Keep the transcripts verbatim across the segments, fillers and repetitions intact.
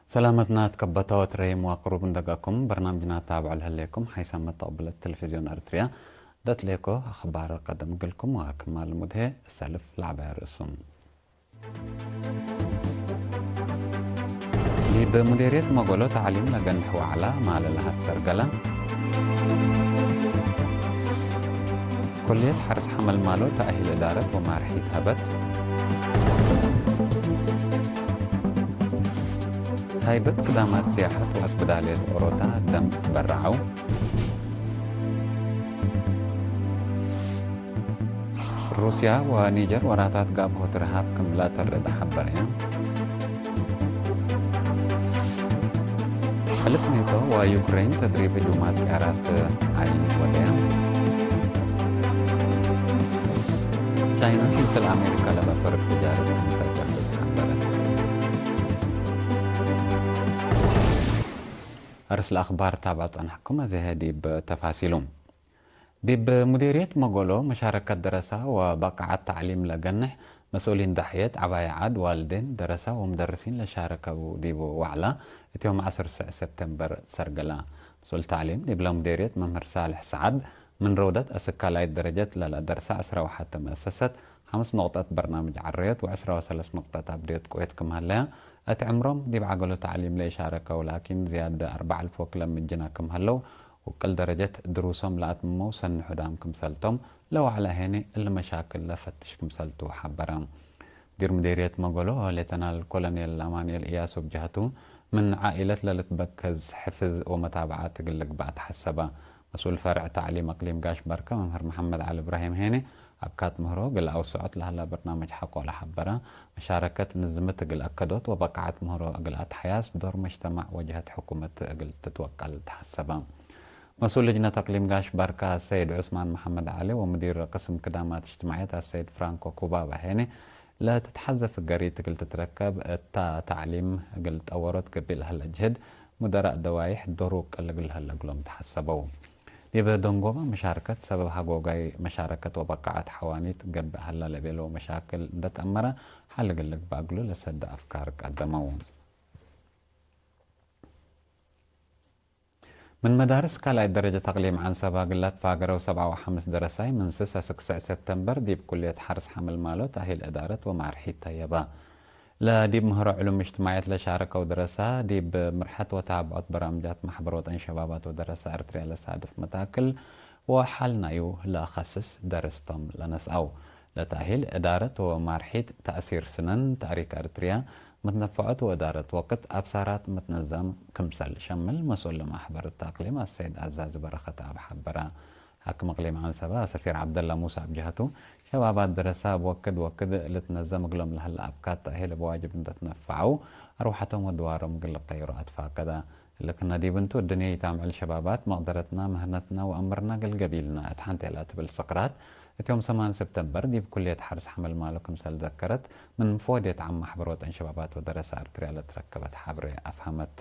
ሰላመትና ትከበተወት ረሂም ወቅሩብ እንደጋኩም በርናምጅና ታብዑ ለህሌኩም ሓይሳም መተቅብለት ቴሌቪዝዮን ኤርትርያ ደትሌኮ አኽባር ቀደም እግልኩም ወክማል ሙድሄ እሰልፍ ለዐባይ ርእሱም። ዲብ ሙዴርየት መጎሎ ተዕሊም ለገንሕ ወዐላ ማለ ለሀት ሰርገለ። ኩልየት ሐርስ ሐመልማሎ ተአሂል እዳረት ወማርሒት ሀበት። ሃይበት ክዳማት ሲያሐት ወአስብዳልየት ኦሮታ ደም በረዐው። ሩስያ ወኒጀር ወራታት ጋብሆት ርሃብ ክም ለአተርድ ሐበረየ። ሕልፍ ኔቶ ወዩክሬን ተድሪብ ህጁማት ጣያራት ዐይን ወደየ። ቻይና ምስል አሜሪካ ለመፈርቅ ትጃረት ክም ተጀምር ሐበረ። አርስ ለአኽባር ታብዐ ጸናሕኩም፣ አዜ ዲብ ተፋሲሉ። ዲብ ሙዲርየት መጎሎ መሻረከት ደረሳ ወበቃዐት ተዕሊም ለገንሕ መስኡሊን ዳሕየት ዐባይ ዐድ፣ ዋልዴን፣ ደረሳ ወሙደርሲን ለሻረከው ዲቡ ወዕላ እት ዮም ዐስር ሰዕ ሰብተምበር ትሰርገላ። መስኡል ተዕሊም ዲብለ ሙዲርየት መምህር ሳልሕ ሰዓድ፣ ምን ረውደት አስካላይት ደረጀት ለለአደርሳ ዕስራ ወሐተ መአሰሰት፣ ሐምስ መቅጠት በርናምጅ ዐረየት ወዕስራ ወሰለስ መቅጠት አብድየት ቅዌት ክም ሀለያ፣ እት ዕምሮም ዲብ ዐገሎ ተዕሊም ለኢሻረከው ላኪን ዝያድ አርበዕ አልፍ ወክለ ምጅና ክም ሀለው፣ ውቅል ደረጀት ድሩሶም ለአትምመው ሰኒ ሑዳም ክምሰልቶም፣ ለወዕለ ሄኔ እሊ መሻክል ለፈትሽ ክምሰልቱ ሐበረ። ሙዲር ሙዲርየት መጎሎ ሌተናል ኮሎኔል አማኑኤል እያሱ ብጀህቱ፣ ምን ዓኢለት ለልትበከዝ ሕፍዝ ወመታብዓት እግል ልግባእ ተሐሰበ። መስኡል ፈርዕ ተዕሊም አቅሊም ጋሽ ባርከ መምህር መሐመድ ዐሊ እብራሂም ሄኔ፣ አብካት ምህሮ እግል አውስዖት ለሀላ በርናምጅ ሐቆ ለሐበረ፣ መሻረከት ንዝምት እግል አከዶት ወበቃዐት ምህሮ እግል አትሐያስ ዶር መጅተማዕ ወጀሀት ሕኩመት እግል ትትወቀል ተሐሰበ። መስኡል ልጅነት አቅሊም ጋሽ ባርከ አሰይድ ዑስማን መሐመድ ዐሊ ወሙዲር ቅስም ክዳማት እጅትማዕየት አሰይድ ፍራንኮ ኩባበ ሄኔ፣ ለትትሐዘፍ ገሪት እግል ትትረከብ እታ ተዕሊም እግል ጠወሮት ገብእ ለሀለ ጅህድ፣ ሙደራእ ደዋይሕ ዶር ውቅል እግል ለሀለ እግሎም ተሐሰበው። ዲብ ደንጎበ መሻርከት ሰበብ ሀጎጋይ መሻረከት ወበቃዐት ሐዋኒት ገብእ ሀላ ለቤለው መሻክል እንደ ተአመረ ሐል እግል ልግባእ እግሉ ለሰደ አፍካር ቀደመው። ምን መዳርስ ካልኣይ ደረጀት አቅሊም ዐንሰበ እግል ለትፋገረው ሰብዓ ወሐምስ ደረሳይ ምን ስስ አስክ ሰዕ ሰብተምበር ዲብ ኩልየት ሐርስ ሐመልማሎ ተእሂል እዳረት ወማርሒት ተየበ። ለዲብ ምህሮ ዕሉም እጅትማዕየት ለሻረከው ደረሳ፣ ዲብ ምርሐት ወተባብዖት በራምጃት ማሕበር ወጠን ሸባባት ወደረሳ ኤርትርያ ለሳድፍ መታክል ወሓል ናዩ ለአኸስስ ደረስቶም ለነስአው። ለተእሂል እዳረት ወማርሒት ተእሲር ስነን ተእሪክ ኤርትርያ፣ መትነፈዖት ወእዳረት ወቅት አብሳራት መትነዛም ክምሰል ሸምል መስኡል ለማሕበር እት አቅሊም አሰይድ አዛዚ በረኸት አብ ሐበረ። ሐክም እቅሊም ዐንሰበ ሰፊር ዐብደላ ሙሳ እብ ጀሀቱ፣ ሸባባት ደረሳ እብ ወክድ ወክድ ልትነዘም እግሎም ለሀለ አብካት ተእሂል እብ ዋጅብ እንደ ትነፈዐው፣ አርወሐቶም ወድዋሮም እግል ልቀይሮ አትፋቀደ። እሊ ክነ ዲብ እንቱ፣ እድንየ ኢታምዕል ሸባባት፣ መቅደረትና፣ ምህነትና ወአምርና እግል ገቢልና እት ሐንቴ ለትብል ስቅራት፣ እት ዮም ሰማን ሰብተምበር ዲብ ኩልየት ሐርስ ሐመልማሎ ክምሰል ዘከረት፣ ምን ምፍወድየት ዓም ማሕበር ወጠን ሸባባት ወደረሳ ኤርትርያ ለትረከበት ሐብሬ አፍሀመት።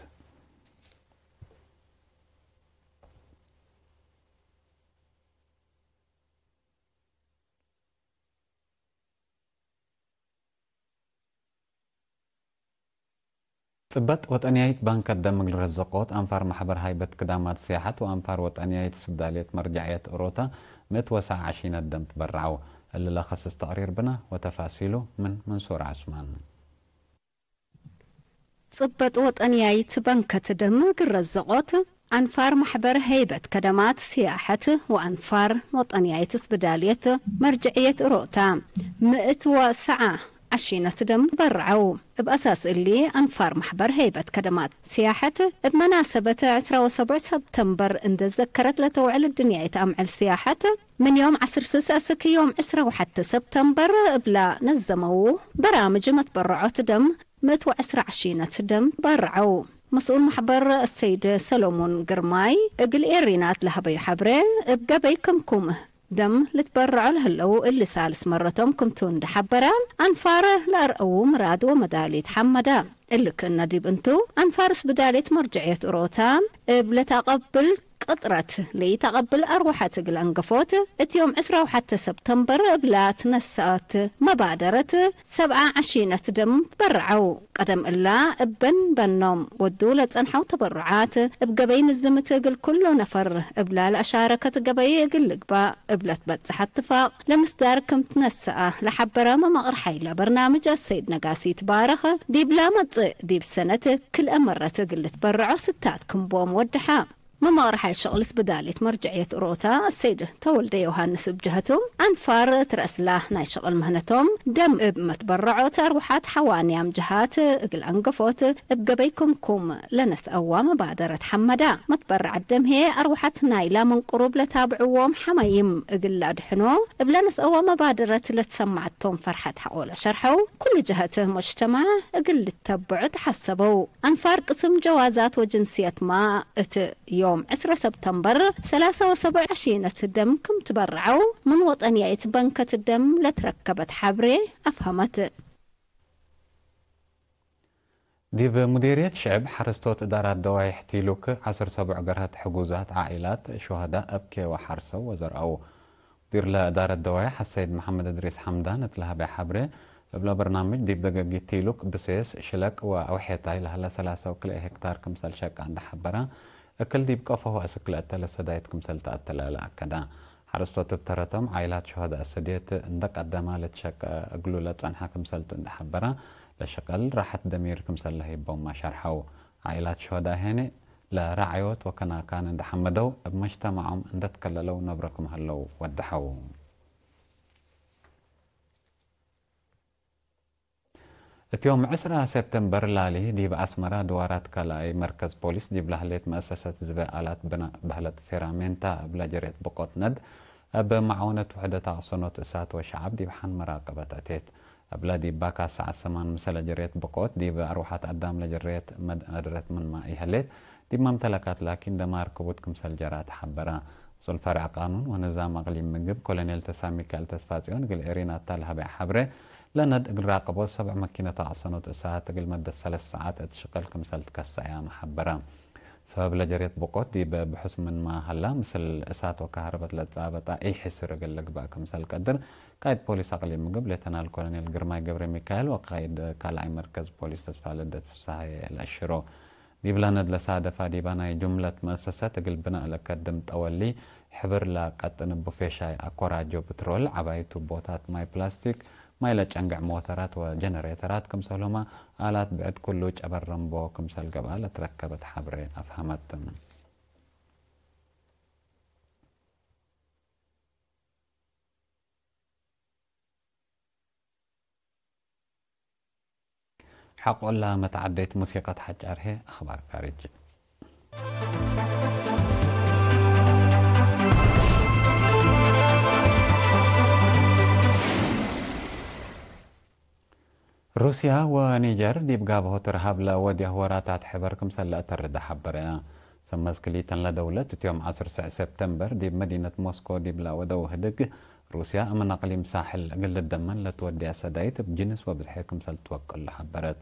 ጽበጥ ወጠንያይት ባንከት ደም እግል ረዘቆት አንፋር ማሕበር ሃይበት ክዳማት ስያሐት ወአንፋር ወጠንያይት ስብዳልየት መርጀዕየት እሮታ ምእት ወሰዓ ዐሺነት ደም ትበረዐው። እሊ ለከስስ ተቅሪር ብነ ወተፋሲሉ ምን መንሱር ዐስማን። ጽበጥ ወጠንያይት ባንከት ደም እግል ረዘቆት አንፋር ማሕበር ሀይበት ከደማት ስያሐት ወአንፋር ወጠንያይት ስብዳልየት መርጀዕየት እሮታ ምእት ወሰዓ ዐሺነት ደም በርዐው። እብ አሳስ እሊ፣ አንፋር ማሕበር ሀይበት ከደማት ስያሐት እብ መናሰበት ዕስራ ወሰቡዕ ሰብተምበር እንዴ ዘከረት ለተውዕል እድንያይት አምዕል ስያሐት፣ ምን ዮም ዐስር ስስ አስክ ዮም ዕስራ ወሐተ ሰብተምበር እብላ ነዘመው በራምጅ መትበረዖት ደም ምእት ወዕስራ ዐሺነት ደም በርዐው። መስኡል ማሕበር አሰይድ ሰሎሞን ግርማይ እግል ኤሪናት ለሀበዩ ሐብሬ፣ እብ ገበይ ክምኩም ደም ልትበረዖ ለህለው እሊ ሳልስ መረቶም ክምቱ እንዴ ሐበረ፣ አንፋር ለአርአዉ ምራድ ወመዳሊት ሐመደ። እሊ ክእነ ዲብ እንቱ፣ አንፋር ስብዳሊት መርጀዕየት እሮታ እብ ለተአቀብል ቅጥረት ለኢተቀብል አርወሐት እግል አንገፎት፣ እት ዮም ዕስራ ወሐተ ሰብተምበር እብላ ትነሰአት መባደረት ሰብዓ ዐሺነት ደም በርዐው። ቀደም እላ እበን በኖም ወዱ ለጸንሐው ተበሩዓት እብ ገበይ ንዝምት እግል ኩሉ ነፈር እብላ ለአሻረከት ገበይ እግል ልግባእ እብ ለትበጽሐ እትፋቅ ለምስዳር ክም ትነሰአ ለሐበረ መመቅር ሐይለ በርናምጅ አሰይድ ነጋሲ ይትባረክ፣ ዲብላ መጽእ ዲብ ሰነት ክልኤ መረት እግል ልትበርዖ ስታት ክም ቦም ወደሐ። መመቅር ሐይል ሸቅል እስብዳልየት መርጀዕየት እሮታ አሰይድ ተወልደ ዮሐንስ እብ ጀሀቱ፣ አንፋር እት ረአስላ ናይ ሸቅል ምህነቶም ደም እብ መትበረዖት አርወሐት ሐዋንያም ጀሃት እግል አንገፎት እብ ገበይ ክምኩም ለነስአዋ መባደረት ሐመዳ። መትበረዐት ደም ህዬ አርወሐት ናይላ ምን ቅሩብ ለታብዕዎም ሐማይም እግል ለአድሕኖ እብ ለነስአዋ መባደረት ለትሰመዐቶም ፈርሐት ሐቆ ለሸርሐው፣ ኩሉ ጀሀት ሙጅተማዕ እግል ልተብዑ ተሐሰበው። አንፋር ቅስም ጀዋዛት ወጅንስየትማ እት ዮም ዕስራ ሰብተምበር ሰላሳ ወሰብዕ ዐሺነት ደም ክም ትበረዐው ምን ወጠንያይት በንከት ደም ለትረከበት ሐብሬ አፍሀመት። ዲብ ሙዲርየት ሽዕብ ሐረስቶት እዳራት ደዋይሕ ቲሉክ ዐስር ሰቡዕ ገርሀት ሕጉዛት ዓኢላት ሹሀዳእ አብኬ ወሐርሰው ወዘርአው። ሙዲር ለእዳረት ደዋይሕ አሰይድ መሐመድ እድሪስ ሐምዳን እት ለሀበ ሐብሬ፣ እብለ በርናምጅ ዲብ ደገጊት ቲሉክ ብሴስ፣ ሽለቅ ወአውሔታይ ለሀለ ሰላሳ ወክልኤ ሄክታር ክምሰል ሸቀ እንዴ ሐበረ፣ እክል ዲብ ቀፎሁ አስክ ለአተለ ሰዳይት ክምሰል ተአተለ ለአከደ። ሐረስቶት እብ ተረቶም፣ ዓኢላት ሹሀዳእ ሰድየት እንዴ ቀደማ ልትሸቀ እግሉ ለጸንሐ ክምሰልቱ እንዴ ሐበረ፣ ለሸቀል ራሐት ደሚር ክምሰል ለህይቦም ሸርሐው። ዓኢላት ሹሀዳእ ሄኔ፣ ለራዕዮት ወከናካን እንዴ ሐመደው፣ እብ መጅተማዖም እንዴ ትከለለው ነብሮ ክም ሀለው ወደሐው። እት ዮም ዕስራ ሴፕተምበር ላሊ፣ ዲብ አስመራ ድዋራት ካልኣይ መርከዝ ፖሊስ ዲብ ለህሌት መአሰሰት ዝበ አላት ብናእ በህለት ፌራሜንታ እብለ ጀሬት ብቆት ነድ፣ እብ መዓውነት ውሕደት አቅሰኖት እሳት ወሸዐብ ዲብ ሐን መራቀበት አቴት። እብለ ዲብ ባካ ሰዓት ሰማን ምሰለ ጀሬት ብቆት፣ ዲብ አርወሐት አዳም ለጀሬት መድ-፣ ነድረት ምንማ ኢሀሌት፣ ዲብ መምተለካት ላኪን ደማር ክቡድ ክምሰል ጀራ ተሐበረ። መስኡል ፈርዕ ቃኑን ወንዛም አቅሊም ምግብ ኮሎኔል ተስፋሚካኤል ተስፋጽዮን እግል ኤሪናታ ለሀበ ሐብሬ፣ ለነድ እግል ራቀቦት ሰብዕ መኪነት አቅሰኖት እሳት እግል መደት ሰለስ ሰዓት እት ሽቅል ክምሰል ትከሰአያመ ሐበረ። ሰበብ ለጀሬት ብቆት ዲብ ብሑስ ምንማ ሀላ፣ ምስል እሳት ወከሀረበት ለትጻበጠ ኢሕስር እግል ልግበእ ክምሰል ቀድር፣ ቃይድ ፖሊስ አቅሊም ምግብ ሌተናል ኮሎኔል ግርማይ ገብረሚካኤል ወቃይድ ካልኣይ መርከዝ ፖሊስ ተስፋልደት ፍስሃየ ለአሽሮ። ዲብላ ነድ ለሳደፋ ዲባ ናይ ጅምለት መአሰሰት እግል ብናእ ለከድም ጠወሊ፣ ሕብር ለቀጥን ቡፌ ሻይ፣ አኮራጆ ብትሮል፣ ዐባይ ቱቦታት ማይ ፕላስቲክ፣ ማይ ለጨንገዕ ሞተራት ወጀነሬተራት ክምሰልሁመ አላት ብዕድ ኩሉ ጨበረምቦ ክምሰል ገብአ ለትረከበት ሐብሬ አፍሀመት። ሐቆ እላ መትዓደይት ሙሲቀት ሐጫር ህዬ አኽባር ካርጅ። ሩስያ ወኒጀር ዲብ ጋብሆት እርሃብ ለወድያሁ ወራታት ሕበር ክምሰል ለአተርደ ሐበረ። ሰመዝ ክልኢተን ለደውለት እት ዮም ዐስር ሰዕ ሰብተምበር ዲብ መዲነት ሞስኮ ዲብ ለወደው ህድግ፣ ሩስያ አምን አቅሊም ሳሕል እግል ልደመን ለትወድያ ሰዳይት እብ ጅንስ ወብዝሐ ክምሰል ትወቅል ለሐበረት።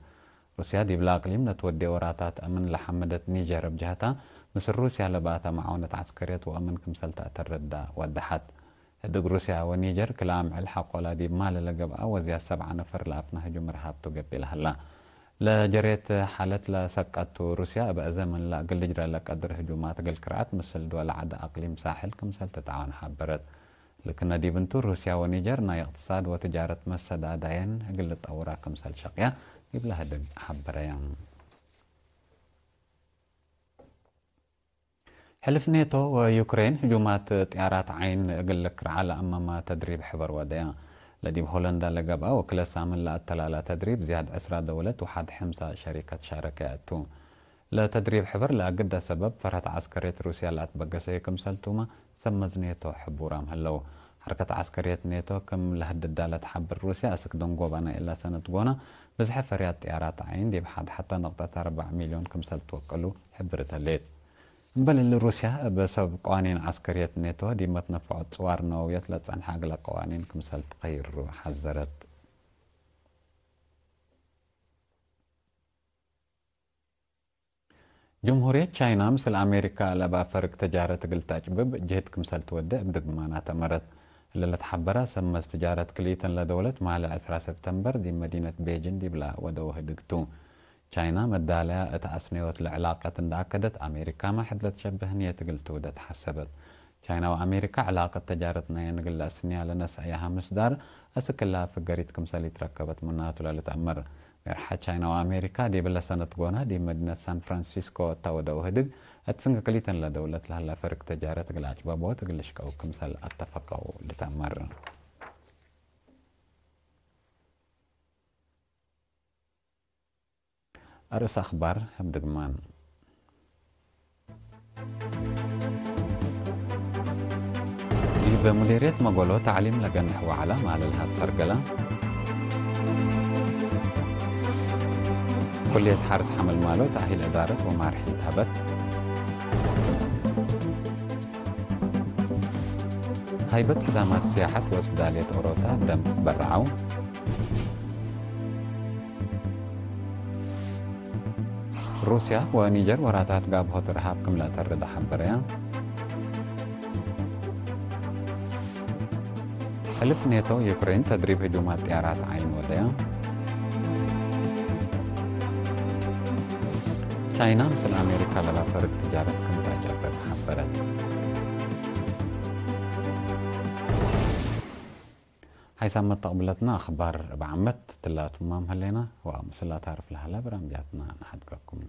ሩስያ ዲብለ አቅሊም ለትወዴ ወራታት አምን ለሐመደት ኒጀር እብ ጀህታ፣ ምስል ሩስያ ለበአተ መዓውነት ዐስከርየት ወአምን ክምሰል ተአተርዳ ወደሐት። ህድግ ሩስያ ወኒጀር ክልኣም ዕል ሐቆላ ዲብ ማለ ለገብአ ወዝያድ ሰብዐ ነፈር ለአፍና ህጁም እርሃብ ቱ ገብእ ለሀላ። ለጀሬት ሓለት ለሰቀቱ ሩስያ እብ አዘ ምንላ እግል ልጅረ ለቀድር ህጁማት እግል ክርዐት ምስል ድወል ዐደ አቅሊም ሳሕል ክምሰል ትትዓወን ሐበረት። ልክነ ዲብ እንቱ፣ ሩስያ ወኒጀር ናይ እቅትሳድ ወትጃረት መሰዳዳየን እግል ልጠውራ ክምሰል ሸቅያ ዲብለ ህድግ ሐበረየ። ሕልፍ ኔቶ ወዩክሬን ህጁማት ጥያራት ዓይን እግል ልክርዓ ለአመማ ተድሪብ ሕበር ወደያ። ለዲብ ሆለንዳ ለገብአ ወክለ ሳምን ለአተላላ ተድሪብ ዝያድ ዕስራ ደውለት ወሐድ ሕምሳ ሸሪከት ሻረከ እቱ። ለተድሪብ ሕበር ለአግደ ሰበብ ፈርሀት ዐስከርየት ሩስያ ለአትበገሰዩ ክምሰልቱመ ሰመዝ ኔቶ ሕቡራም ህለው። ሐርከት ዐስከርየት ኔቶ ክም ለህድዳ ለትሐብር ሩስያ፣ አስክ ደንጎባ ናይ እላ ሰነት ጎና፣ ብዝሐ ፈርያት ጥያራት ዓይን ዲብ ሐድ ሐተ ነቅጠት አርበዕ ሚልዮን ክምሰል ትወቅሉ ሕብርት ህሌት። እምበል እሊ፣ ሩስያ እብ ሰበብ ቀዋኒን ዐስከርየት ኔቶ ዲብ መትነፈዖት ጽዋር ነወውየት ለጸንሐ እግለ ቀዋኒን ክምሰል ትቀይሩ ሐዘረት። ጅምሁርየት ቻይና ምስል አሜሪካ ለባ ፈርግ ተጃረት እግል ተአጭብብ ጅህድ ክምሰል ትወዴ እብ ድግማናት አመረት። እለ ለተሐበረ ሰመዝ ትጃረት ክልኢተን ለደውለት ማለ ዕስራ ሰብተምበር ዲብ መዲነት ቤጂን ዲብላ ወደው ህድግ ቱ። ቻይና መዳለያ እት አስነዮት ለዕላቀት እንደ አከደት፣ አሜሪካመ ሕድ ለትሸብህ ንየት እግል ትውደ ተሐሰበት። ቻይና ወአሜሪካ ዕላቀት ተጃረት ናየን እግል ለአስንያ ለነስአያሀ ምስዳር፣ አስክ እላ ፍገሪት ክምሰል ኢትረከበት ምናቱ ለልትአመር። ሜርሐ ቻይና ወአሜሪካ ዲብለ ሰነት ጎነ ዲብ መዲነት ሳን ፍራንሲስኮ እተ ወደው ህድግ፣ እት ፍንግ ክሊተን ለደውለት ለህለ ፈርግ ተጃረት እግል አጭበቦት እግል ልሽቀው ክምሰል አተፈቀው ልትአመር። አርእስ አኽባር እብ ድግማን። ዲብ ሙዲርየት መጎሎ ተዕሊም ለገንሕ ወዐለ ማለ ለሀት ሰርገለ። ኩልየት ሐርስ ሐመልማሎ ተእሂል እዳረት ወማርሒት ሀበት። ሀይበት ሕዛማት ስያሐት ወእስብዳልየት ኦሮታ ደም በረዐው። ሩስያ ወኒጀር ወራታት ጋብሆት እርሃብ ክም ለአተርደ ሐበረያ። ሕልፍ ኔቶ ዩክሬን ተድሪብ ህጁማት ጥያራት ዓይን ወደያ። ቻይና ምስል አሜሪካ ለላ ፈርግ ትጃረት ክም ተአጨበጥ ሐበረት። ሐይሳም መተቅብለትና አኽባር እብ ዓመት ትላቱ ማም ህሌና ወምስል አታርፍ ለሀለ በራምጃትና ነሐድገኩም።